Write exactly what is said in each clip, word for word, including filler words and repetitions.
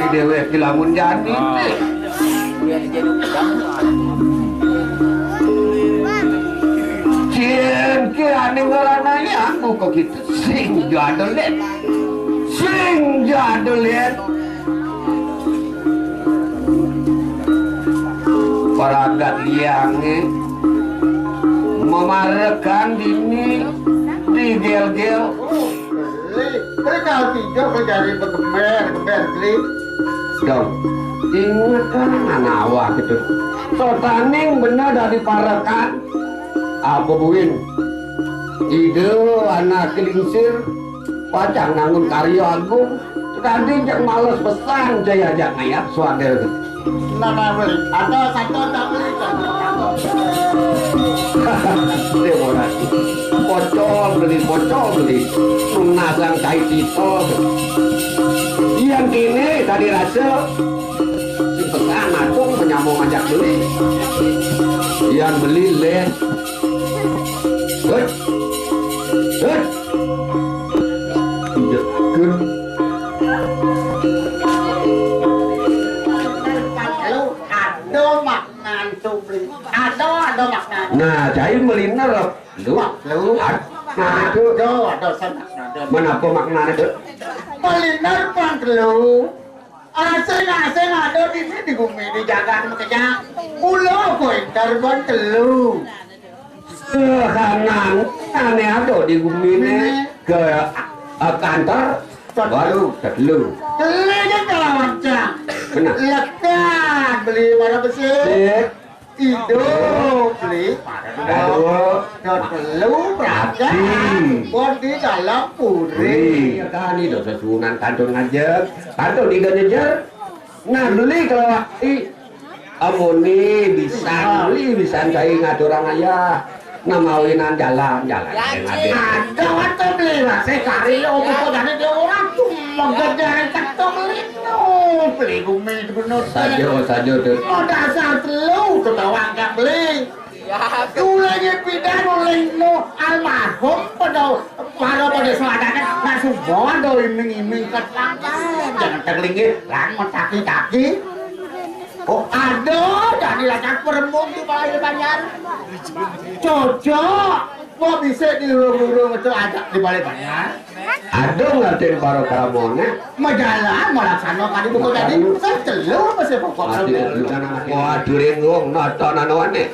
Déwék ki lamun jani. Ah. Cén ki ané ngranayang buka kitu sing jadelén. Sing jadelén. Paragat liangé mamarekan dini digélgél. Beli, beli kalau tiga beli dari begemer, gemer beli. Dong, inget kan anak awak itu. Sotaning bener dari parekan. Apa buin? Ide anak kelingsir, pacang nangun karya agung. Tadi cek males pesan, jaya ajak ngayat suadel. Nah, nah, beli. Ada satu tak beli. Dia bolas. Pocol beli, pocol beli. Nasang cai cito. Yang kini tadi rasa. Si pesan atung penyambung ajak beli. Yang beli leh. Hut. Hut. Iya, hut. Lu ada makna tu beli. Ada, ada makna. Nah, cai meliner lu. Lu. Nah, itu. Ada, ada sana. Ada. Mana apa maknanya, Dek? Meliner pan lu. Asing-asing ada di sini di bumi di jagat makanya. Pulau pointer ban telu. Sekanan aneh ada di bumi ini ke, eh, kantor baru ketelu. Telu kan kalau macam. Benar. Lekat beli para besi. Sip. Idup, beli. Aduh. Dot telu, berangkat. Ati. Buat di dalam puri. Iya kan, itu sesuunan kantun ngajak. Kantun tiga nyejer. Nah, beli kalau waktu. Amuni bisa, beli bisa cai ngaturang ayah. Nah, mawinan jalan, jalan. Ada waktu beli lah, saya cari, oh, bukan dari dia orang cuma gede kata beli. Nuh, beli bumi bener. Saja, saja, Dut. Oh, dasar telu, kebawa agak beli. Ulangnya pindah, ulang no almarhum pada para pada seladakan masuk bodo iming-iming ketangkap. Jangan terlinggir, lang mentaki-taki. Oh, ada, jadi lacak perembung di Balai Banjar. Cocok. Wah, bisa diurung-urung itu ada di Balai Banjar. Aduh, ngerti baru karamone. Majalan, malaksana kali buku tadi. Saya telu apa sih pokok? Wah, during wong nonton anu aneh.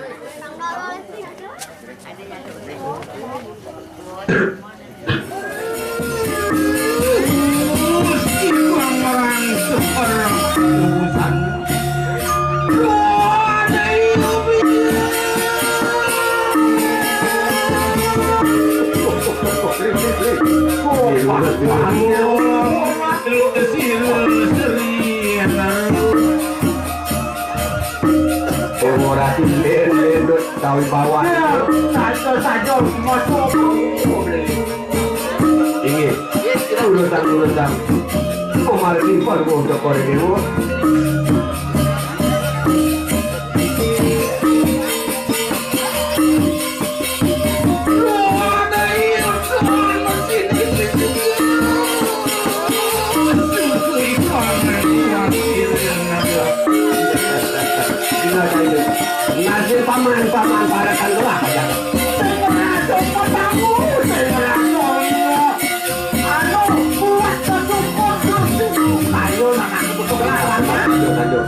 Ora tilén, lén, Dut, kawibawan. Saja-saja, masuk. Inggih, urusan-urusan. Kok malah timpal, kok udah korek ini, Bu? Nasi paman-paman pada kan telah aja. Sing ngerasa padamu, sing ngerasa iya. Anu, buat kesumpun, kesumpun. Ayo, nang aku tutup lawan, Pak. Lanjut, lanjut.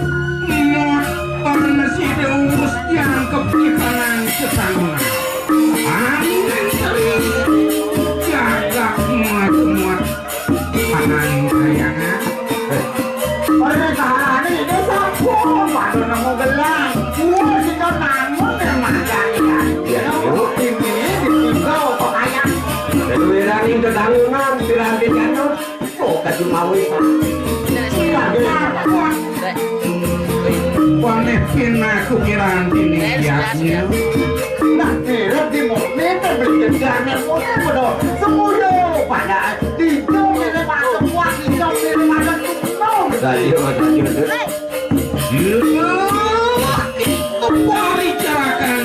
Mot, pernah si Deus yang kepikiran kesangunan. Angin sering jaga muat-muat. Pangan kayangan. Ora carane iki sampun padha nemu gelang. Wah, sing namun yang makan ya. Ya, yuk. Ini ditinggal kok kayak. Keduwerane kedangunan piranti kanut. Kok kadu mawe. Waneh pinaku kirantine yasnya. Nah, kira di mukmin beli kendaraan motor padha semuyo padha. Tiga mene masuk kuat, tiga mene masuk kuat. Lah iya, Mas Jun. Iya, itu paricarakan.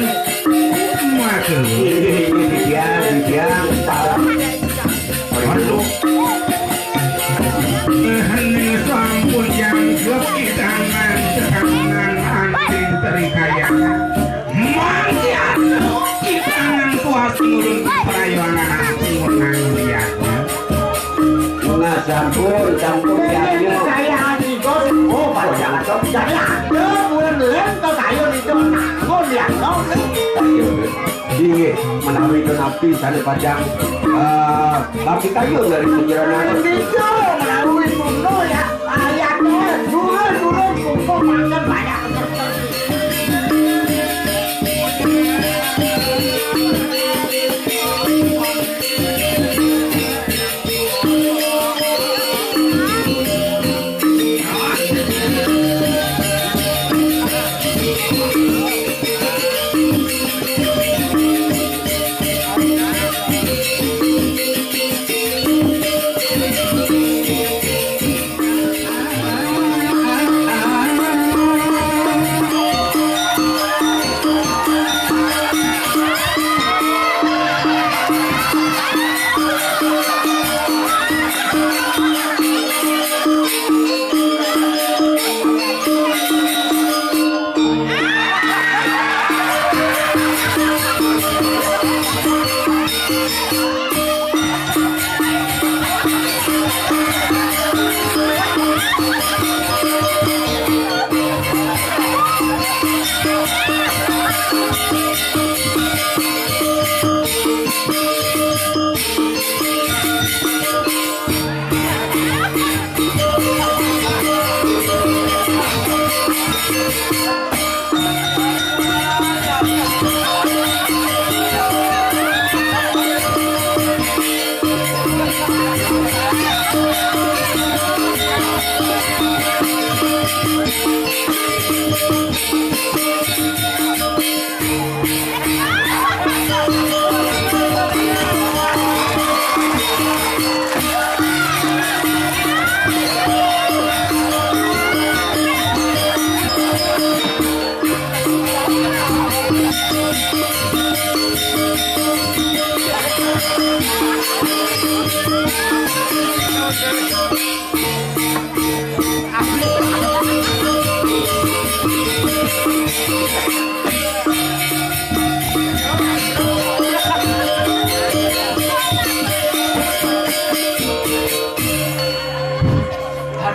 Waduh. Ini, ini, ini dia, ini dia, parah. Waduh. Eh, ini sampun yang Pun sampun, Kayun. Kayun itu, oh, pada jangan sok. Jadi ada bulan-bulan ke Kayun itu, nah, mau lihat, no. Kayun. Inggih, menawi napi sané pacang, eh, baki Kayun dari pikiran. Itu menawi kuno ya, ayat, dulu, dulu, kuno makan banyak.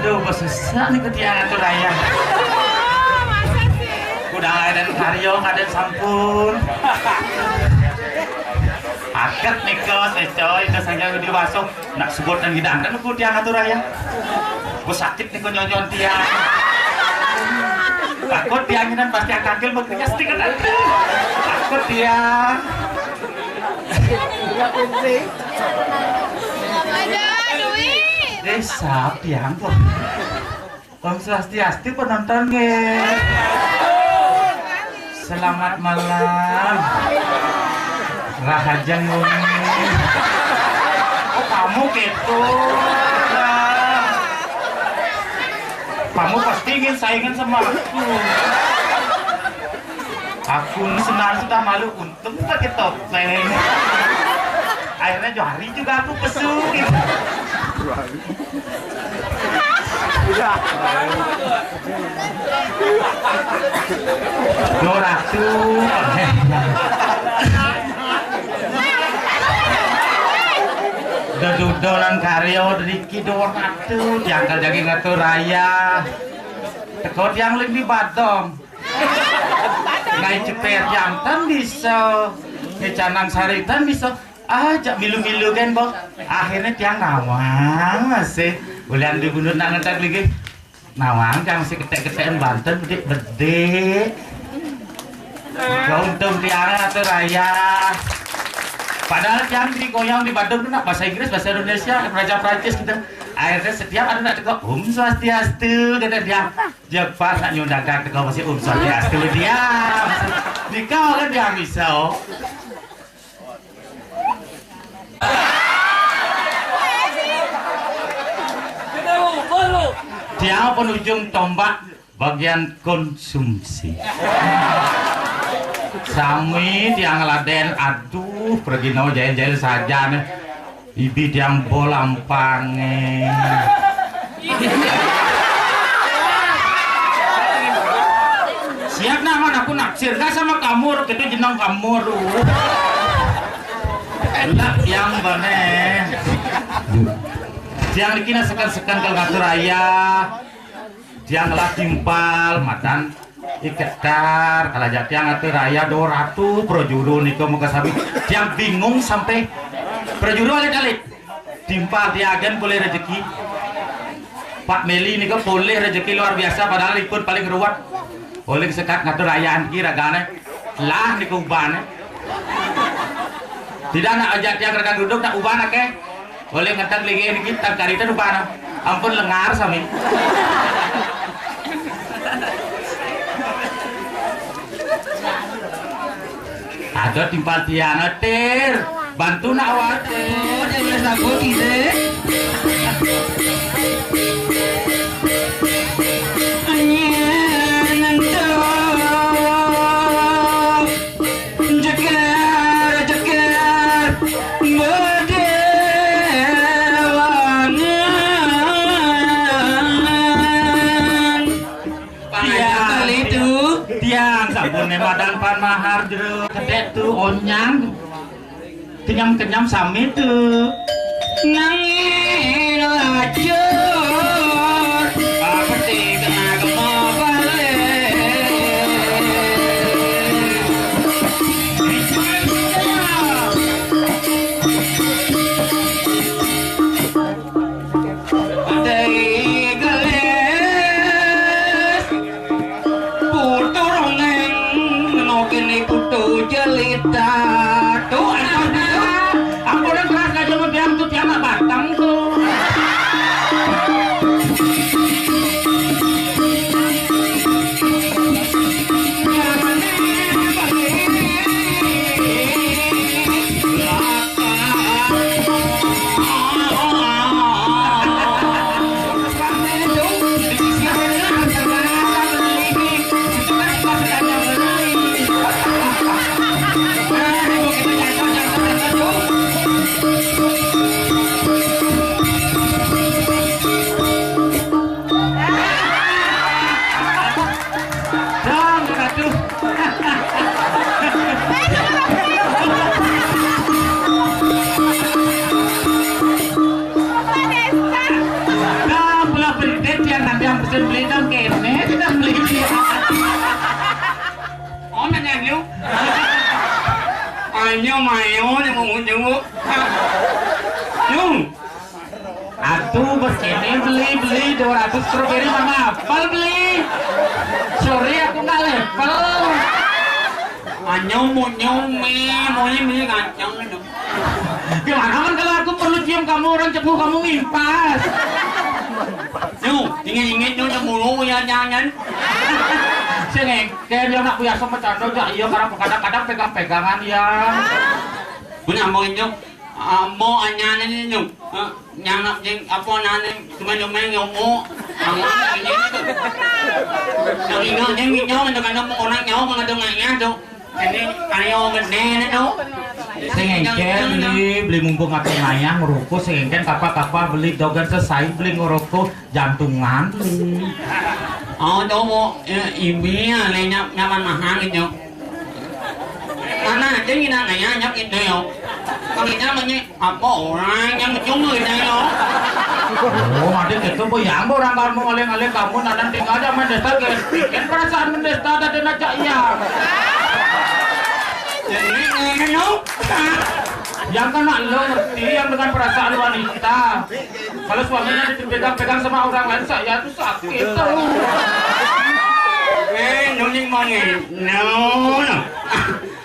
Aduh, bos sesak nih ketiak atur ayah. Udah ada karyo, ada sampun. Aket nih kos, eh coy, udah saja di baso. Nak sebut dan gidang kan aku tiang atur ayah. Gue sakit nih konyol tiang. Takut tiang ini pasti akan gel berkeringat sedikit nanti. Takut tiang. Ada duit. Desa tiang kok. Om Swastiastu penonton nggih. Selamat malam. Rahajeng wengi. Oh, kamu gitu. Kamu pasti ingin saingan sama aku. Aku senang sudah malu, untung pakai topeng. Akhirnya Johari juga aku pesu gitu. Dua ratus. Dedudonan karyo driki dua ratus. Jangkal jagi ngatur raya. Teko tiang ling di Badong. Ngai ceper jam tan bisa. Ngai canang sari tan bisa. Ah, jak milu-milu kan, Bok. Akhirnya tiang nawang masih. Bulan di bunut nak ngetak lagi. Nawang tiang masih ketek-ketekan Banten bedik-bedik. Ya untung tiang atau raya. Padahal tiang di goyang di Badung tu nak bahasa Inggris, bahasa Indonesia, bahasa Prancis gitu. Akhirnya setiap ada nak teko, "Om Swastiastu," kata dia. Dia pas nak nyundakan teko masih, "Om Swastiastu," dia. Nikah kan dia bisa. Dia penujung tombak bagian konsumsi. Sami tiang laden, aduh, pergi no jail-jail saja nih. Ibi tiang bolampange. Siap nak man aku naksir gak sama kamu, gitu jeneng kamu. Lah yang bane. Tiang niki nak seken-seken kal ngatur raya. Tiang ngelah timpal, matan iketar, kal ajak tiang ngatur raya dua ratus prajuru nika muka sami. Tiang bingung sampai prajuru alit-alit. Timpal tiang agen polih rejeki. Pak Meli nika polih rejeki luar biasa, padahal ipun paling ruwet. Olih sekat ngatur rayaan ki ragane. Lah nika ubane. Tidak nak ajak tiang ragane duduk, nak uban akeh. Olih ngenteg linggih niki tan karitan uban. Ampun lengar sami. Ada timpal tiang, Tir. Bantu nak awak, Tir. Oh, dia boleh sabut, Tir. Anyen entuk jeker-jeker bedewangan. Tiang, tiang, sampun nemadan pan mahar jero. Kedek tu onyang. Kenyam-kenyam sami tu. Nanging lacur. Pasti kena kena balik. Dai gelis putu rongeng, ngenokene putu jelita. Tuh, ampun, ampun, keras aja mau bilang tuh tiang nak batang tuh. Dong, aduh. Dong, pula pentit yang nanti yang pesen beli dong, kene, tidak beli dia. Oh, nanya lu. Ayo, mayo, yang mau jenguk. Lu. Aduh, bos kene beli, beli dua ratus stroberi mana apel beli. Sorry, aku nggak level. Anyom, munyom, mi, mui, mi, kacang itu. Gimana kan kalau aku perlu cium kamu, orang cepu kamu impas. Yuk, ingat-ingat dulu mulu ya, jangan. Sing engken ya nak biasa bercanda aja, iya, karena kadang-kadang pegang-pegangan ya. Punya mau itu. Ambo anyane ni tu. Eh, nyangap jeng apa nane, cuma nyomeng nyomo. Ambo ini tu. Nak ingat jeng nyong tu, kan orang nyong kan tu ngayah tu. Ini ayo gede ni tu. Sing engken beli, beli mumpung aku ngayah ngerupus, sing engken kapa-kapa beli dogan sesai beli ngerokok. Jantungan. Oh, tu mau, eh, ibi ya, lenyap nyaman mahal gitu. Mana aja ngina nanya nyap gitu yo. Kalau kita menye apa orang yang mencunggu gitu yo. Oh, ada gitu, bu, yang orang kamu oleh-oleh kamu nanam tinggal aja main desa ke, bikin perasaan mendesta ada dena cak iya. Jadi, eh, no. Yang kena lo ngerti yang dengan perasaan wanita. Kalau suaminya dipegang-pegang sama orang lain, saya tuh sakit tahu. Eh, nuni mangi. No, no.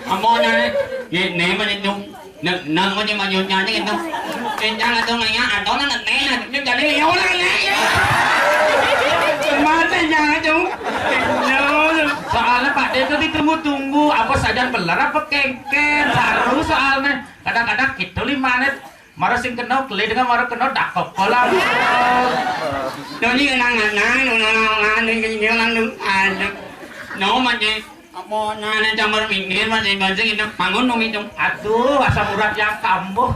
Ambo nane, ye ne mane tu. Nang, nang mane mane nyane tu. Kencang atau ngaya atau nang ne, tu jadi yo lah ne. Mate jangan tu. No, no. Soalnya Pak De itu ditunggu-tunggu, apa sajan beler apa kengken, saru soalnya. Kadang-kadang gitu lima menit. Mara sing kena, keli dengan mara kena, dak apa lah. Doni nang nang nang nang nang nang nang nang nang nang. Aduh. No mane. Apa nane jamur minggir mane banjing itu bangun dong itu. Aduh, asam urat yang kambuh.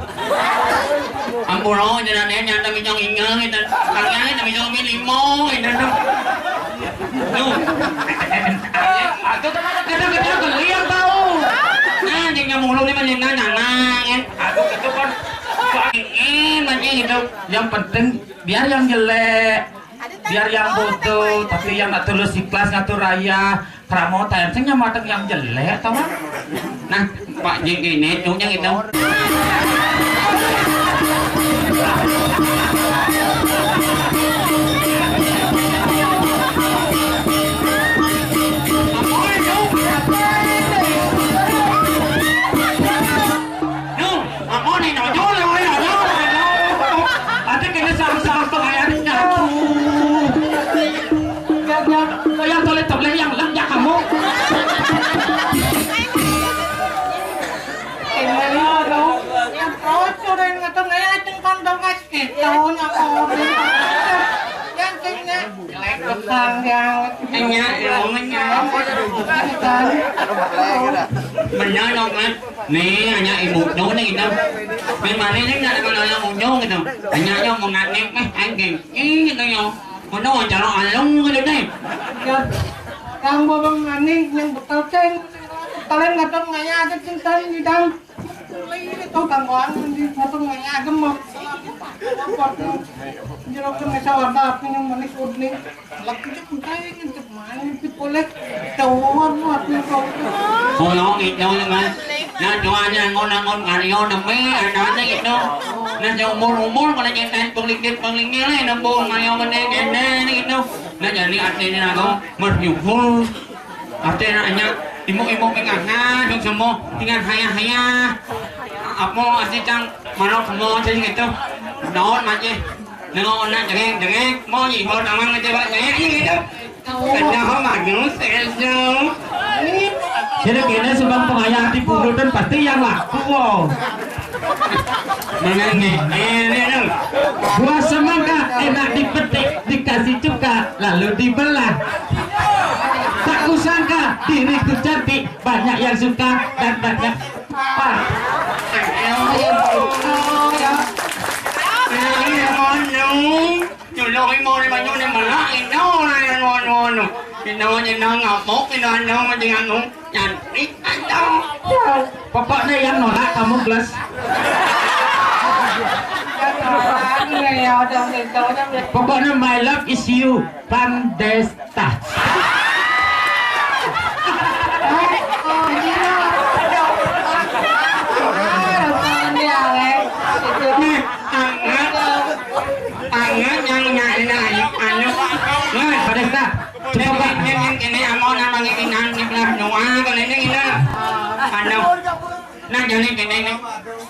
Ampun lo, jangan nane nyanda minjong ingal itu. Kalian itu minjong mi limo itu tuh. Tuh. Aduh, teman, kadang-kadang keli yang tahu. Nah, jangan mulung ni mane nang nang. Aduh, itu kan. Eh, mane Itu yang penting biar yang jelek, biar yang bodoh, tapi yang nggak tulus ikhlas ngatur raya, kramo tayang sing nyamateng yang jelek, tau kan? Nah, Pak Jing ini, tuh yang itu. Duh, aku nih nonjol ya, ya, ya, ya. Ate kene sama-sama pengayaan nyaku. Ya, ya, kayak tole-tole yang lek ya kamu. Ini lo dong. Yang terus sudah ngetong ya, cengkang dong, guys. Itu nyaku. Yang kayaknya. Enya, enya, enya. Bener dong, kan? Nih, enya ibu, no, nih, gitu. Memangnya ini nggak ada kalau yang unyu, gitu. Enya, yang mau nganek, meh, anjing. Ih, gitu, yo. Mau no, calon alung, gitu, deh. Ya, yang bawa nganek, yang betul, ceng. Kalian nggak tahu, nggak ada cinta di dalam. Ito, tangkuan, hindi mo ito nga agam mo. Jero ka may sa wala, ako yung manis udni. Lagi ka kung kaya yung tukman, yung pipuli. Tawag mo, ako yung tawag mo. Kuya ko, ito naman. Natuwa niya ang unang-un, karyo na may, ano na ito. Na sa umur-umur, ko na niya tayo, pangligid, pangligid, eh, na po, ngayon ko na yung ganda, na ito. Na dyan, ni ate niya ako, mas yung full. Ate na niya, imo-imo may nga, nga, yung sa mo, tingnan, haya-haya. Apo, ate, tang, manok mo, sa yung ito. Noon, mati. Nangoon na, daging, daging. Mo, ihol naman, ate, ba, daging, yung ito. Kanya ko, Magnus, Elso. Sino kini subang pangaya ati pulutan, pasti yang laku, wow. Menang nih, ini, ini, ini. Buah semangka enak dipetik, dikasih cuka, lalu dibelah. Tak kusangka diriku cantik, banyak yang suka dan banyak. Ah. Ayo, ayo, ayo. Ayo, ayo, ayo. Nyuloy mo ni manyo ni mala, ino na yan, ano, ano. Ino, ino, nga mo, ino, ano, mo, di nga mo. Yan, eh, ano? Pokoknya yang nolak kamu, Gles. Pokoknya my love is you, Pandesta. Nih, anget. Anget yang nyari-nyari, anu. Wah, Pandesta. Coba, Pak. Yang, yang kene amo namanya Inang, yang belah dua, kalau ini, ini. Anu. Nah, jadi kene ini,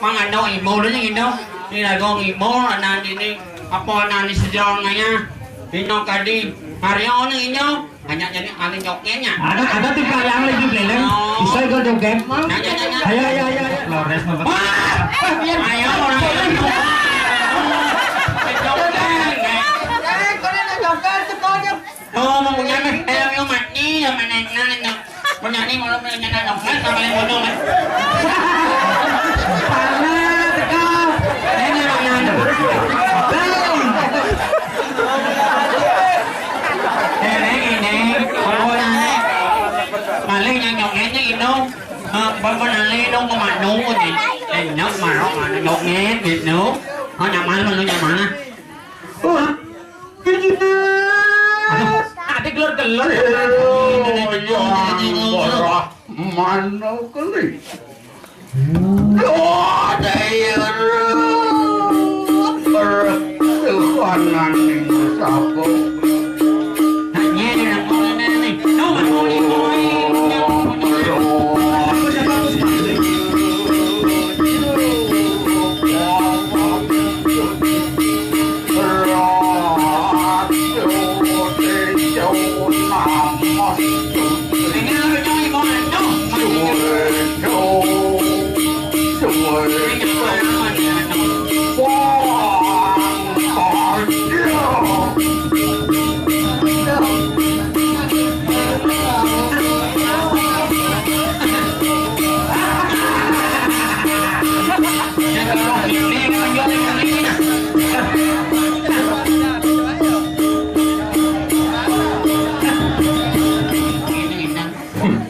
mang anu ibu dulu ini, ini. Ini lagu ibu, anak ini, apa anak ini sejarahnya? Ino kadi, Mario ini, ini. Hanya jadi ahli jogetnya. Ada, ada tipe yang lagi beleng. Oh. Bisa juga joget. Nah, nah, nah, nah. Ayo, ayo, ayo, ayo. Flores, no. Wah! Ayo, orang ini. Joget, ya. Oh, mau punya, eh, yang mati, yang mana, nah, nah. Penyanyi kalau punya nyanyi dong, kan, sama yang bodoh, kan. Parah, teka. Ini, nah, nah, nah. Bang. Ini, ini, pokoknya. Paling yang jogetnya itu, eh, pokoknya itu kemana nih? Enak, marah, mana joget gitu. Oh, nyaman, lu nyaman. Wah, aduh, adik gelor-gelor. Iya, iya, iya. Mana kali?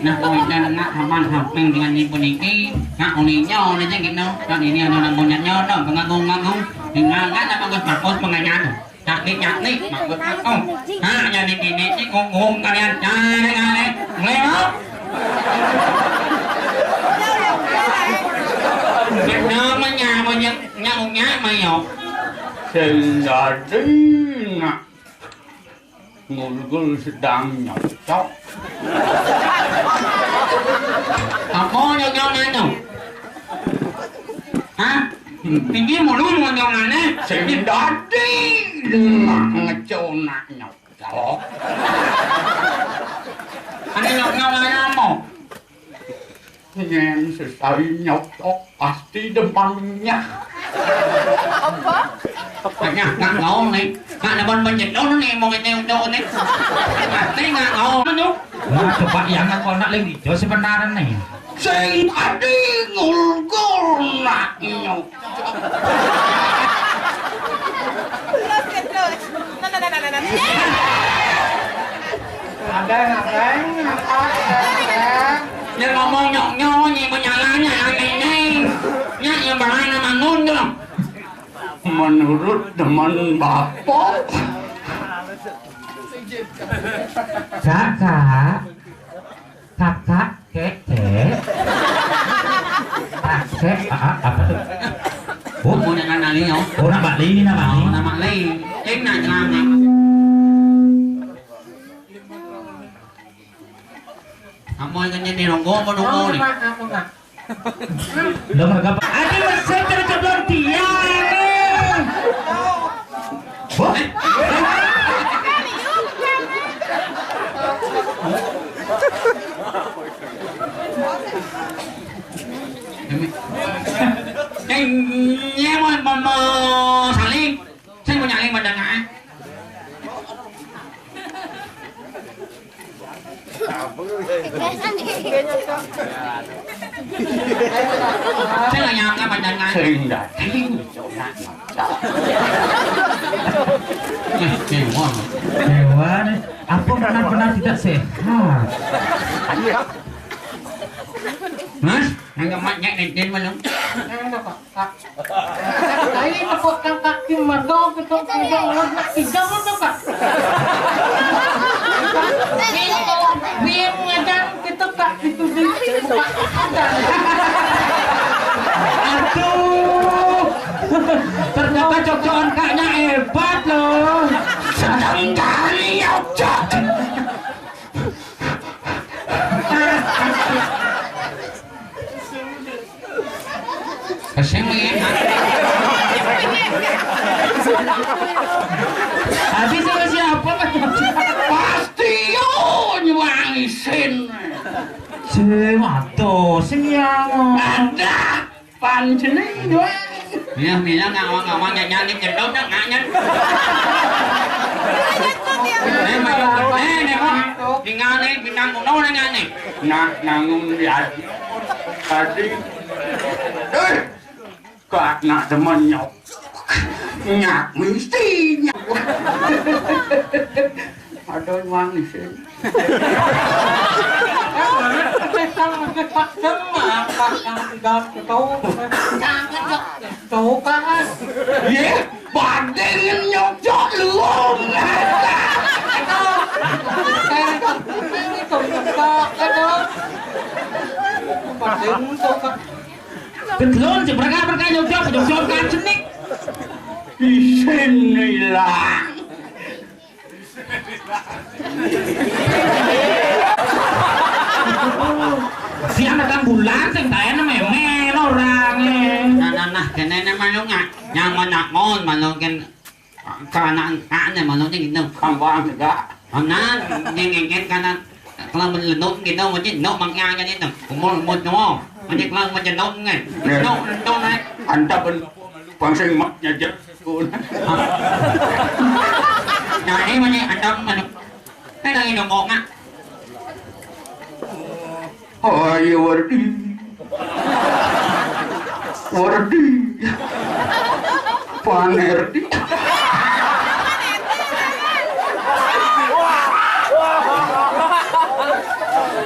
Nah, kowe nengak kapan haping dengan ibu niki, nak uninya oleh gitu. Dan ini ada nang punya nyono, pengagung-ngagung, dengan kan apa gue bagus pengajar. Nak nih, nak nih, mak gue tak tahu. Nah, jadi ini sih ngomong kalian cari kali. Mulai mau? Namanya, namanya, nyaunya, mayo. Sing dadi nak ngulgul sedang nyocok. Apa nyocok anu? Hah? Tinggi mulu nyocok mana? Sing dadi nak ngeconak nyocok. Ane nyocok mana apa? Yen sesai nyocok pasti depannya. Apa? Banyak nggak ngau nih. Nggak depan penjedon nih mau kita untuk nih. Pasti nggak ngau tuh. Nah, coba yang aku nak lagi jauh sebenarnya nih. Sing adi ngulgul nak nyocok. Ada ngapain? Apa? Ada. Dia ngomong nyok nyok, nyi menyalahnya aneh nih. Nyak yang barang nama ngundang. Menurut teman bapak. Kakak, kakak, kek, kek. Kakek, ah, ah, apa tuh? Oh, mau dengan nali yo. Oh, nama Li, nama Li. Oh, nama Li. Ceng nak celana. Kamu yang nyetir ronggo apa nunggu nih? Lo mereka apa? Adi mesin terus belum dia nih. Wah. Yang nyewa mama saling, saya mau nyalin pada ngai. Saya nggak nyangka pandangan. Sering datang. Eh, dewa. Dewa nih. Apa benar-benar tidak sehat? Iya. Mas, yang kemat nyek nenten malam. Yang apa? Kak. Saya tepuk kaki mergo gitu, tidak ulah nak tiga mana, Kak? Dia ngajar gitu, Kak, gitu di. Aduh. Ternyata cocok kaknya hebat loh. Sedang cari cocok. Kesing ya. Habis sama siapa kan? Pasti yo nyuwangi sin. Sing ato sing ya. Ada panjenengan doang. Iya, iya, ngawang-ngawang, nyanyi, nyedot, nggak nyanyi. Eh, Mas, eh, nih, Mas. Tinggal nih, bintang kuno nih, nyanyi. Nak nangun di hati. Tadi. Eh, kak nak demen nyok. Nyak mesti nyok. Ada uang sih. Mesang, mesang, semua, Pak, yang tinggal itu. Jangan, Pak. Tuh, Pak. Ye, bandingin nyocok lu. Itu, itu, itu, itu. Banding tuh, Pak. Kedlon, cek mereka, mereka nyocok, nyocok kan cenik. Isin hilang. Siang datang bulan, sing taen memen orangnya. Nah, nah, nah, kene ne malu nggak? Yang mana ngon, malu kan, kanan, kanan, malu ni gitu. Kampang juga. Kanan, yang ngengken kanan. Kalau menlenuk gitu, macam nok mangnya aja ni tu. Umur, umur tu. Macam kalau macam nok kan. Ya. Nok, nok, nak. Anda pun bangsa mak nyajar. Nah, ini mana ada mana? Kan lagi nombok nak. Oh, iya, Wardi. Wardi. Panerdi.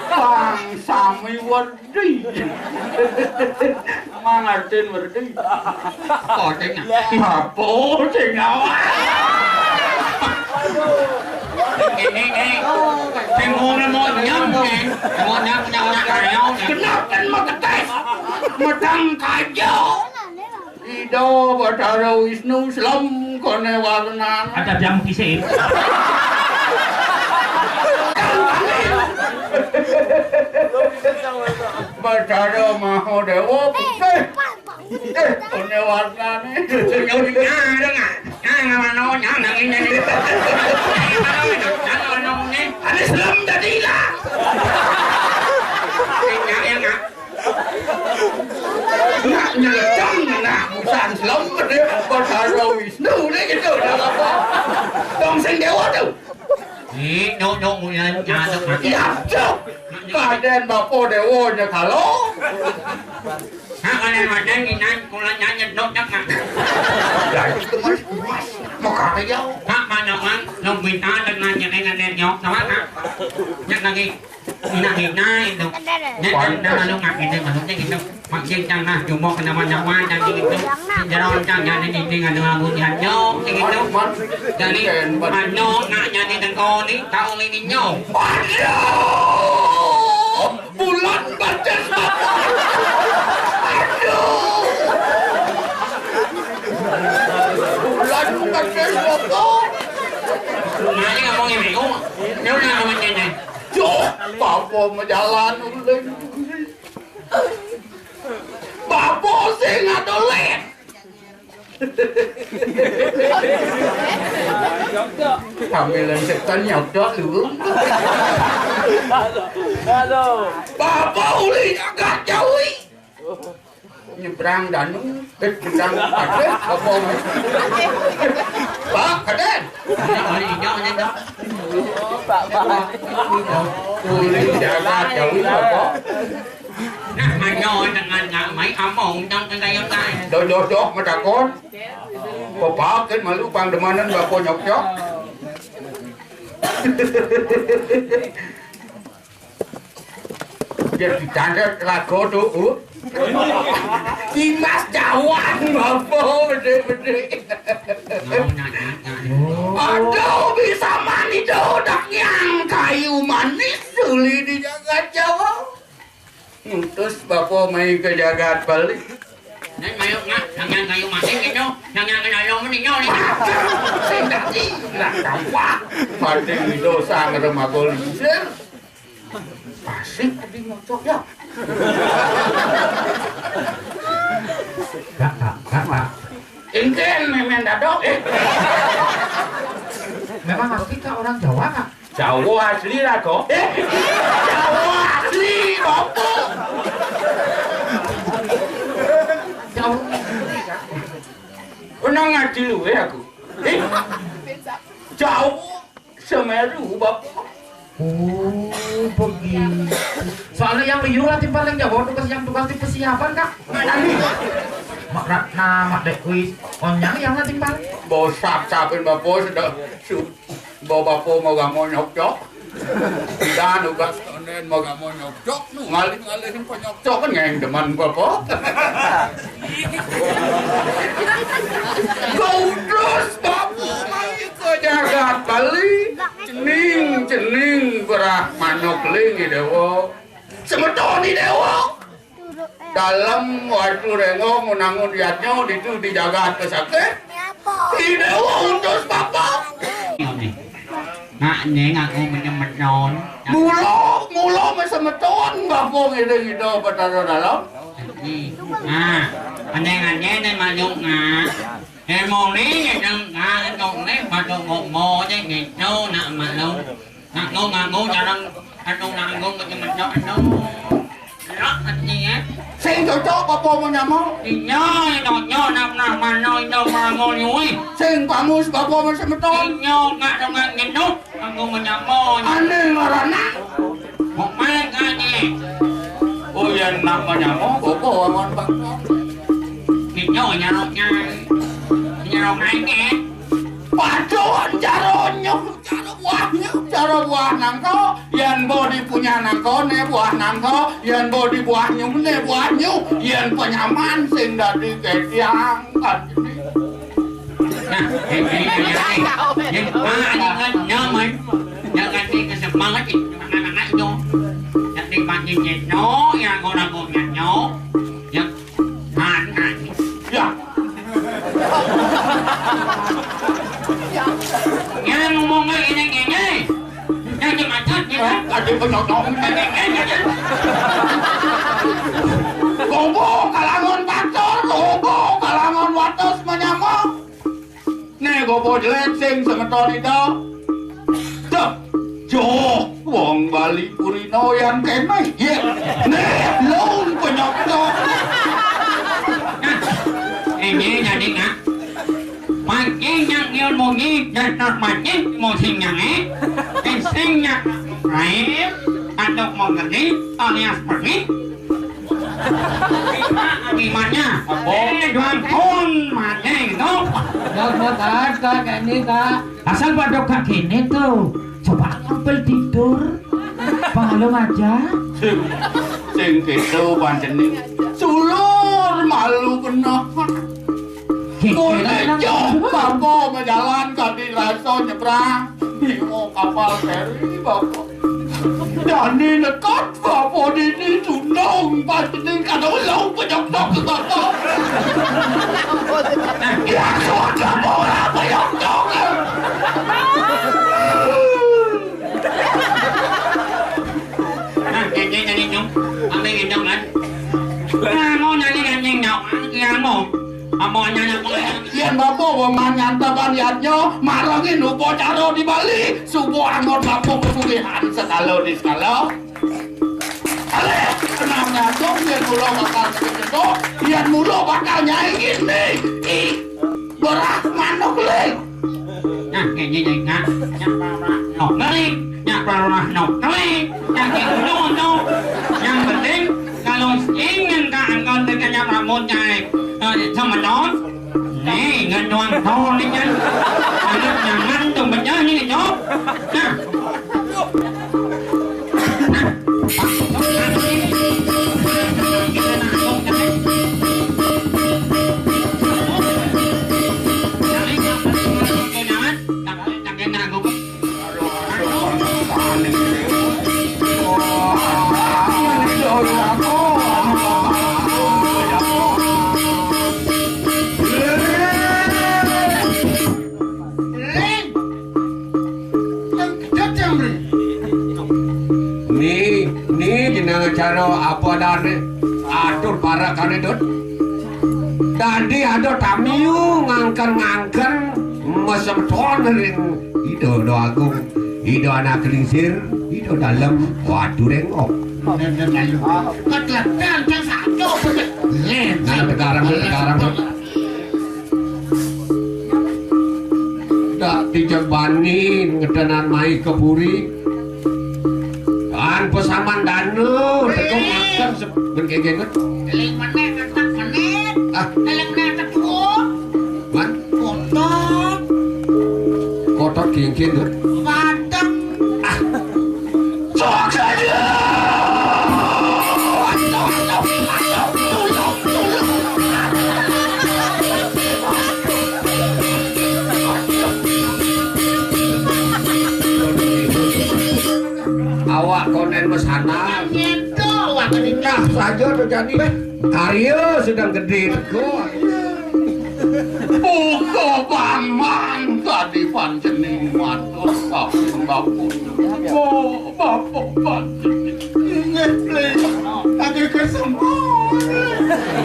Pang. Ami werdi. Mangartin werdi. Kok sing apa sing awak? Ini, ini. Sing mau nyam, nih. Mau nyam, nyam, nyam, nyam. Kenapa mau ketes? Medang kajo. Ida Bathara Wisnu selem kone warnan. Ada yang pisik. Bathara Mahadewa putih. Putih kone warnane. Nyuwun ngareng, ah. Nang mano, nang, nang, ini, ini. Nang mano, ini. Ane selem dadi ilang. Nang, nang, nang. Nak nyelejang, nak busan selem, dia Bathara Wisnu, dia gitu, dia apa? Dong sing dewa tu. Ih, nyok, nyok, muyan, nyaduk, mati. Iya, cok. Kaden bapa dewa nya kalo. Nak, kaden madan, inan, kula nyanyi, nyok, nyok, nak. Ya, itu mas, mas. Mau kata jauh. Nak, mana, man, nyok, bintang, dan nanya, nanya, nyok, sama, nak. Nyok, lagi. Ina, ina, itu. Dia kan dah lalu ngak ini, maksudnya gitu. Mak Jin jangan jumbo kena mana-mana dan gitu. Jeron jangan jadi ini ngadu lagu nyanyo gitu. Jadi anu nak jadi tengko ni tahu ini nyo. Aduh, bulan batis bapak. Aduh. Bulan batis bapak. Nah, ini ngomongin minggu. Ini udah ngomongin ini. Duh, bapa majalan ulun. Bapa sing adolen. Sambilan setan nyodok lu. Halo. Bapa uli jagat Jawi. Nyebrang danu, eh, nyebrang pader, apa? Pak, pader. Pak, Pak. Uli jagat Jawi apa? Nah, ayo dengan ngamai among tang kagayang tai. Doh, doh, doh, matakon. Pepakin malu pang demanan bapa nyokcok. Biar ditanda telaga tu, uh. Imas jawang bapa bedek-bedek. Aduh, bisa mani tu dak nyang kayu manis uli di jagat Jawa. Ngutus bapa mai ke jagat Bali. Nan mayu ngak, jangan kayu masin gitu, jangan kena lo meninjau ni. Sing dadi lah kawa. Pating dosa ngerem aku lingsir. Pasik tadi ngocok ya. Kak, kak, kak, kak. Ingken memen dadok, eh. Memang aku kita orang Jawa, kak. Jawa asli lah kok. Eh, Jawa asli, apa? Jawa asli, kak. Pernah ngaji lu, eh, aku. Eh, Jawa Semeru, Bapak. Oh, begitu. Soalnya yang liur lah timpal yang Jawa tugas yang tugas di persiapan, kak. Mak Ratna, Mak Dek Wis, onyang yang lah timpal. Bosak sapin Bapak sudah su Bawa bapa mau gamo nyokcok. Dan ugas tonden mau gamo nyokcok. Nu ngalih-ngalihin penyokcok kan yang demen bapa. Kau terus bapa mai ke jagat Bali. Cening, cening berah manok lingi dewa. Semetoni dewa. Dalem watu rengo menangun yadnya ditu di jagat pesakit. Di dewa utus bapa. Nak nyeng aku menyemeton. Mula, mula mesemeton bapa ngene ngene Betara Dalem. Nah, aneh-aneh ne maluk nak. Emone ngedeng nak, entong ne padha ngomong ne gitu nak maluk. Nganggo, nganggo, jarang anu nganggo, macam-macam anu. Lak ati, eh. Sing cocok bapa mau nyama? Inya, ino, nyo, nak, nak, mano, ino, mango, nyui. Sing pangus bapa mau semeton? Inyo, ngak, dongak, ngenuk, nganggo, menyama, nyui. Ane ngaranak? Kok main, nganye? Oh, ya, nak, menyama, bapa, aman, bapa. Inyo, nyaroknya. Nyarok, nganye. Paduan, caronyo, caro, wahnya, caro, buah nangka, yén bo dipunyah nangka, né buah nangka, yén bo dibuah nyu, né buah nyu, yén panyaman sing dadi kétiang, kan. Nah, ini, ini, ini, ini. Yang, ah, ini kan nyaman. Yang ganti ke semangat itu, anak-anak itu. Yang dipakai itu, yang orang punya, yang, ah, ah. Ya. Yang ngomongnya ini, ini. Yang jembatan, ya. Eh, ada penyokong. Ini, ini, ini. Gobo kalangan batur, gobo kalangan wates menyama. Né gopo jelek sing semeton ida. Duh, joh, wong Bali purina yang kéné. Yé. Né, lung penyokong. Ini jadi ngak. Mancing yang nyun munyi, dan tak mancing musim yang eh. Sing yang lain, atau mengerti alias pergi. Gimana? Apa? Eh, dua pun mancing tu. Dok, dok, Kak, Kak, ini, Kak. Asal pada Kak gini tu. Coba ngampil tidur. Pengalung aja. Sing, sing gitu pancen ni. Sulur malu kena. Gini, Kak. Mulai jauh bapa majalan kadi rasa nyebrang. Bingung kapal feri bapa. Dani nekap bapa dini tunung pasti kada ulang penyokok ke bapa. Ya sudah murah penyokok. Nah, jadi jadi nyong, ambil nyong kan. Nah, mau nyari anjing nyong, yang mau. Apa nyana kowe? Yén bapa weman ngantepan yadnya, marengin upacara di Bali, suba anggon bapa pesugihan sekala di sekala. Alé, tenang nyatung, yén mula bakal nyetuk, yén mula bakal nyai ini, ih, berah manuk lé. Nah, kayaknya jadi nggak, nggak parah. Nok, ngeri. Nyak parah nok. Kali, nyak kayak gitu, no. Yang penting, kalau ingin ka angkon dengan nyak rambut nyai, eh, sama non, nih, ngenuang tol nih kan. Anak nyaman tuh bener nih, Cok. Nah. Nah. Ni, ni jeneng acara apa dane? Atur parakane, Dut. Dadi ada tamiu ngangken-ngangken mesemton ring Ida Ida Agung, Ida Anak Lingsir, Ida Dalem, Watu Rengok. Ketleten kan satu. Nah, tegarang, tegarang. Dak tijeg bani ngedenan mai ke puri. Kan pesaman danu, teko makan se-, ben kegenget. Eling meneh, ketek meneh. Ah. Eling meneh, ketek tuwuh. Man? Kotok. Kotok genggen, lho. Padang. Ah. Sok saja. Awak konen mesana. Nyentuh awak ini. Nah, saja tuh jadi. Karya sedang gede, teko. Buka paman tadi panjening matur sampun bapun. Oh, bapak panjening. Inggih, Pli. Kaki kesembuh.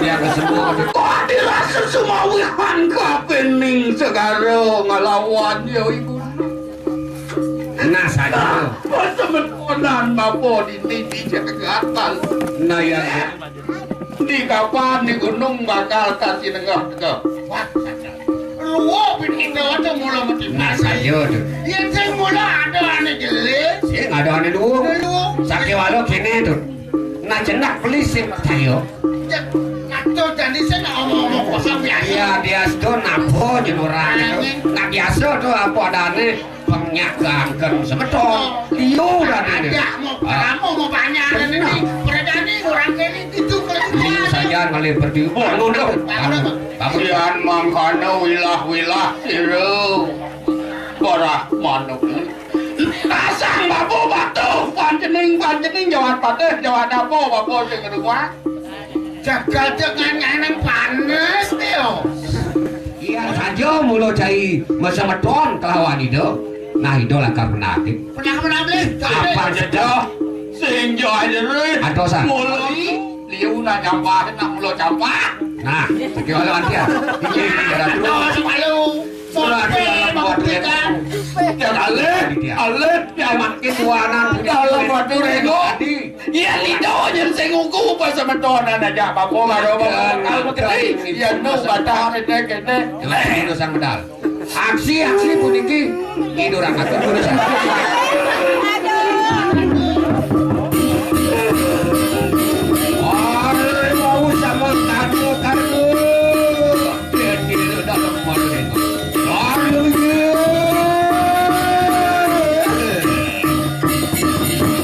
Dia kesembuh. Kok dirasa sumawihan kapining segara ngelawan ya ibu. Nah, saja. Persemetonan bapa dini di jagatan. Nah, ya, ya. Di kapan di gunung bakal kasi nengah tengah. Wah, luwuk bin kita tu mula mati. Nah, saja tu. Ya, sing mula ada ane jelas. Sing ada ane luwuk. Luwuk. Sakit walau kene tu. Nah, jenak beli sing percaya. Ngaco jadi sing omong-omong kosong biasa. Iya, biasa tu napa jenurang tu. Nah, biasa tu apa adane. Pengyak angken semeton. Liu dadi. Ada mau kamu mau banyak ini. Perjani orang ini itu. Liu saja ngalih perdi. Oh, anu dah. Anu. Tapi yan mangkana wilah-wilah sira. Parah manuk. Pasang babu batu, panjening, panjening, jawat patih, jawat apa, apa sing rumah. Jagal dengan nyanang panas, Tio. Iya saja mula cai masemeton kelawan Ida. Nah, Ida lakar menakit. Pernah menabli. Apa saja? Sing jaya, Rih. Adosan. Mula liu nak nyampah, nak mula nyampah. Nah, iki wala antia. Iki, iki, Ratu. Aduh, semalu. Surat dalam buat dia. Ya, alit, alit, ya, makin tuanan. Dalam buat dia, Reno. Ya, lido, yang sing nguku, pas sama tuanan aja, apa-apa, baru, baru, kalau betul. Ya, no, batang, ini, ini. Jelas, ini sang medal. Aksi-aksi puniki niduraken terus. Aduh. Are mau sama kargo-kargo. Dadi dalam malu. Aduh, ya.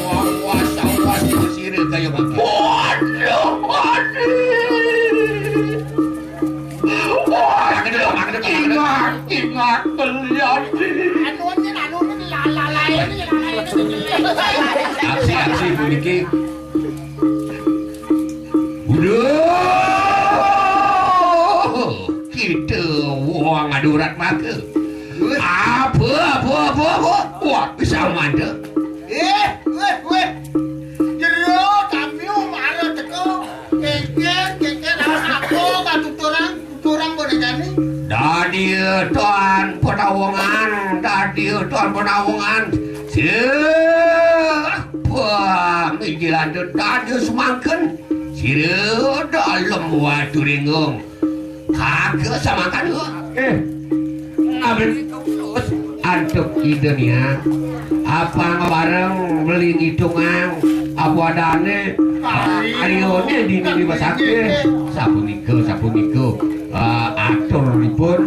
Awas, awas, sira kaya mangke. Waduh, waduh. Wah, ingat, ingat belian. Anu ini, anu ini, lalai ini, lalai ini. Aksi-aksi puniki. Uduh, kita wong adurat maka. Apa, apa, apa, apa? Wah, bisa mantap. Eh, weh, weh. Jero kami mara teko. Keker, keker, apa, apa, tuturang, tuturang bonekane. Dadi tuan penawongan, dadi tuan penawongan. Sira, wah, ngijilan dadi semangken. Sira dalem watu ringgung. Kagak samakan gua. Eh, ngambil terus. Antuk ide nih ya. Apa bareng beli ngitungan? Apa adane? Ayo nih di di rumah sakit. Sapunika, sapunika. Eh, atur ripun.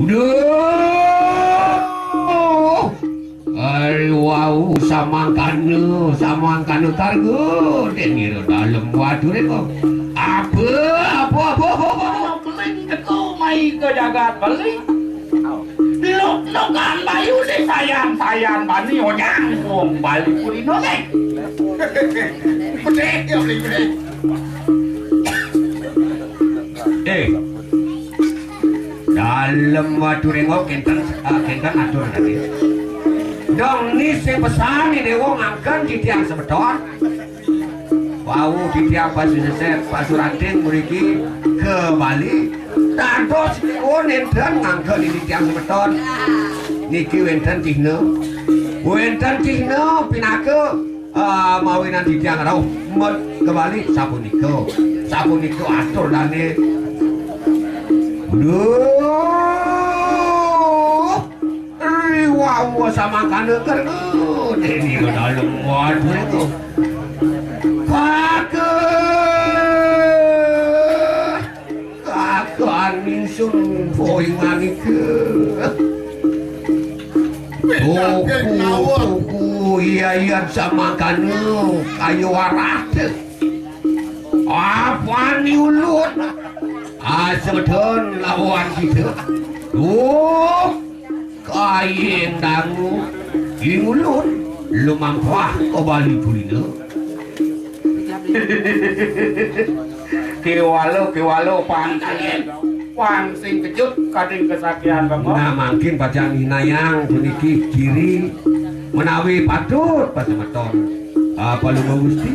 Uduh. Ari wau samangkana, samangkana karga, den ngira dalem wature kok. Apa, apa, apa, apa, apa? Keling teko mai ke jagat Bali. Luk-lukan bayu di sayan-sayan bani onyang wong Bali kulino ne. Bedek ya beli bedek. Eh, dalem wature kok kenten, ah, kenten atur tadi. Dong ni sing pesan ni dewa ngangken titiang semeton. Wau titiang Pasu Seser, Pasu Ranting mriki ke Bali. Dados dewa nenten ngangken titiang semeton. Niki wenten cihna. Wenten cihna pinaka, ah, mawinan titiang rauh met ke Bali sapunika. Sapunika atur dane. Duh. Riwau samangkana kerga. Deni dalem waduh itu. Kakek. Kakek ningsun poingan ike. Tuku, tuku, iya, iya, samangkana kayu warah. Apan diulut? Asedon lawan kita. Duh, kayen dangu diulut lumampah ka Bali kulina. Kewala, kewala, pang sing, pang sing kejut, kading kesakian bangga. Nah, mangkin pacang nginayang puniki ciri menawi patut pasemeton. Apa lu Gusti?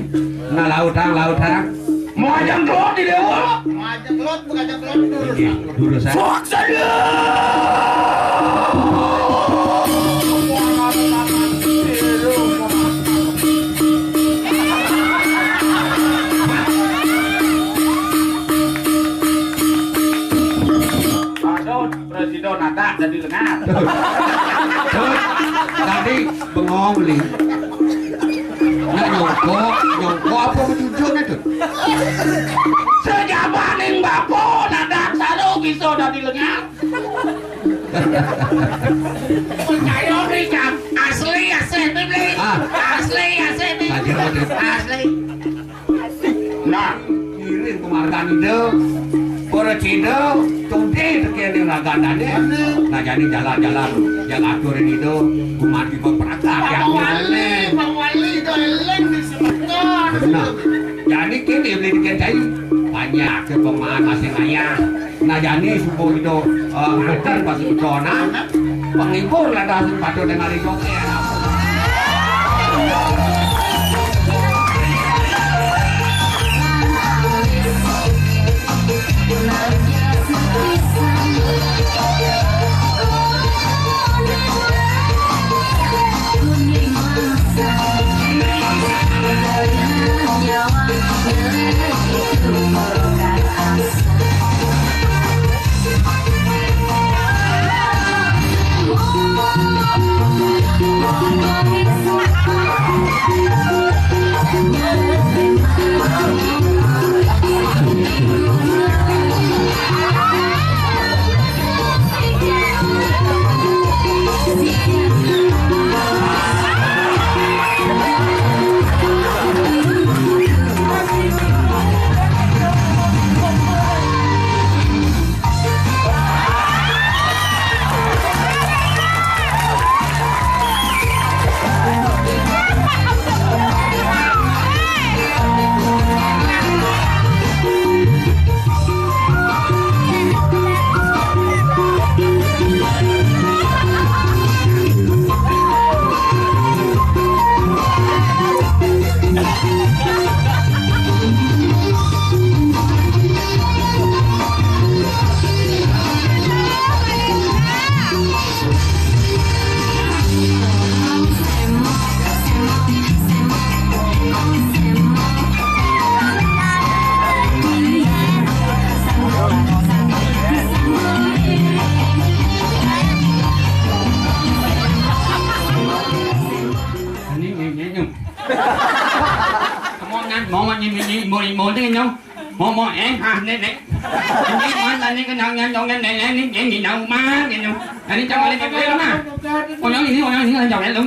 Nah, lautang, lautang. Majang kelot di dewa. Majang kelot, bukan kelot. Nggih, durus, ah. Fuck saja. Aduh, Presiden ada jadi lengan. Tadi bengong, Li. Nah, nyongkok, nyongkok apa ketujuan itu? Sejabaning bapa nadak saru bisa dadi lengan. Percaya nih, Jam. Asli, asli, Bli. Ah. Asli, asli, Bli. Asli. Nah, ngiring kumargan Ida. Para Cina, tudih tekén ring ragandane. Nah, jani jalan-jalan, yang aturin Ida, kumargi peperagat, ya. Bang Wali, Bang Wali, Ida eling di semeton. Nah, jani kene beli tekén cai. Banyak ke pemahaman masing ayah. Nah, jani suba Ida, eh, nganten pas Ida, nah. Penghibur lah dah patut dengan Ida. Ini, ini, ini, ini. Kamu ngan, mau ngan, ini, ini, mau, mau, ini, ini. Mo, mo, eh, ah, ne, ne. Ni, mo, ta, ni, ka, nang, nang, nang, ne, ne, ni, ne, ni, nang, ma, ne, nang. Ani, chang, ale, ke, ke, ma. Onyang ini, onyang ini, onyang ini.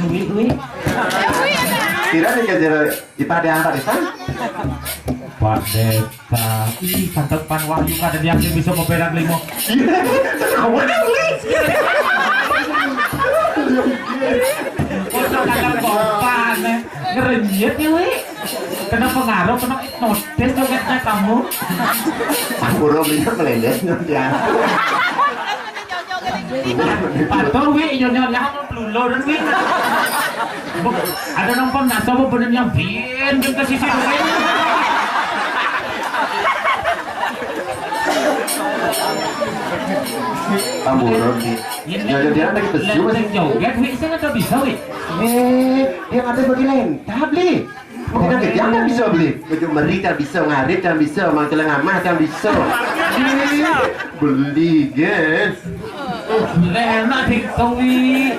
Wi, wi. Kira nih, kira ipade Pak Desa? Pak Desa. Ih, santepan wahyu kada dia sing bisa ngoperan limo. Iya. Kamu kan, Wi? Kok kadang kompan, eh. Ngerenyit ya, Wi. Kena pengaruh, kena hipnotis jogetnya kamu. Aku ro bisa meleleh nanti ya. Patuh, Wi, nyonya, nyonya, pelulur, Wi. Bu, ada nang pemnaso, Bu, bener yang bin, bin ke sisi, Wi. Tambur, Wi. Ini nyonya, dia lagi besu, Mas. Lenteng joget, Wi, saya nggak bisa, Wi. Eh, dia nggak ada bagi lenta, beli. Bukan kerja kan bisa beli. Baju meri kan bisa, ngarit kan bisa, mangkele ngamah kan bisa. Beli, guys. Lena diktawi.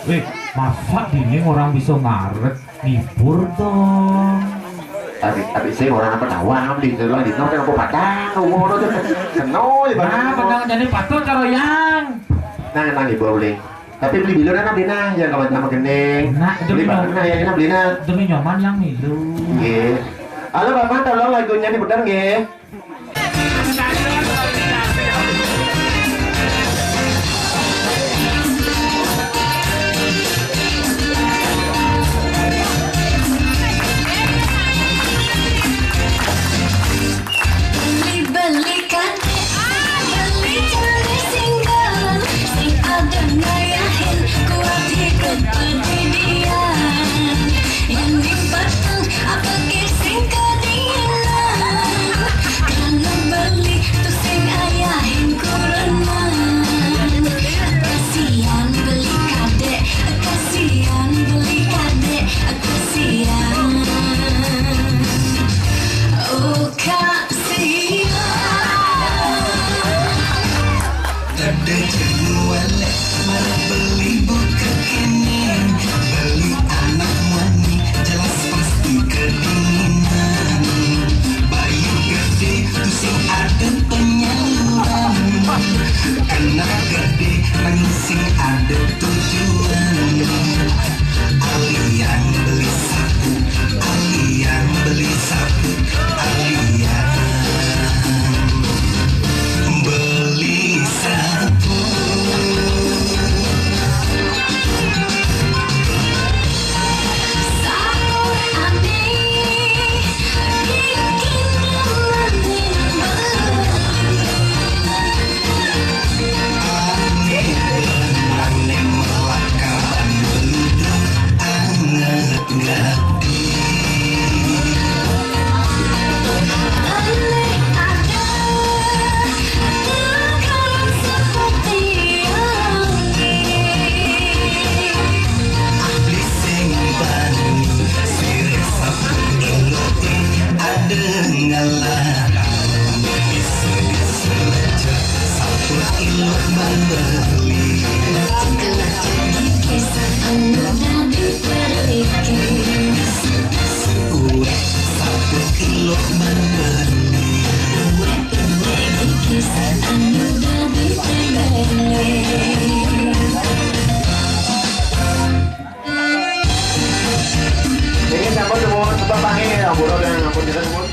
Weh, masa dini orang bisa ngarit, libur dong. Tapi, tapi saya orang apa tawa, beli, saya bilang, "Di sana apa padang, umur tuh." Keno, ya, Bang. Nah, padang jadi patut, Caro, yang. Nah, nang ibu beli. Tapi beli bilu nah, beli nah, yang kawan sama gending. Nah, itu beli bilu. Nah, ya, ini beli nah. Demi nyoman yang milu. Nggih. Halo, Bapak, tolong lagunya diputar, nggih. Beli-beli kadek, beli cari single, sing ada ngayahin, kuat hidup berdidian. Yang dipotong apa ke sing kedinginan. Kalau beli tu sing ayahin kurenan. Kasihan beli kadek, kasihan beli kadek, kasihan. Oh, kasihan. Ada jenuh walek, malah beli buka kini. Beli anak wani, jelas pasti kedinginan. Bayu gede, tu sing ada penyaluran. Kena gede, nanging sing ada tujuan. Alian beli sapu, alian beli sapu, alian beli sapu. Sapu aneh, bikin aneh beli. Aneh, aneh, melaka ban beluduk, aneh. Ada ngalah. Bisa diselejak, satu kilo membeli. Kena jadi kisah anu dadi perliki. Kue satu kilo membeli. Kue, kue kisah anu dadi perliki. Ini sampun semua, coba panggil, ampun, ampun, kita semua.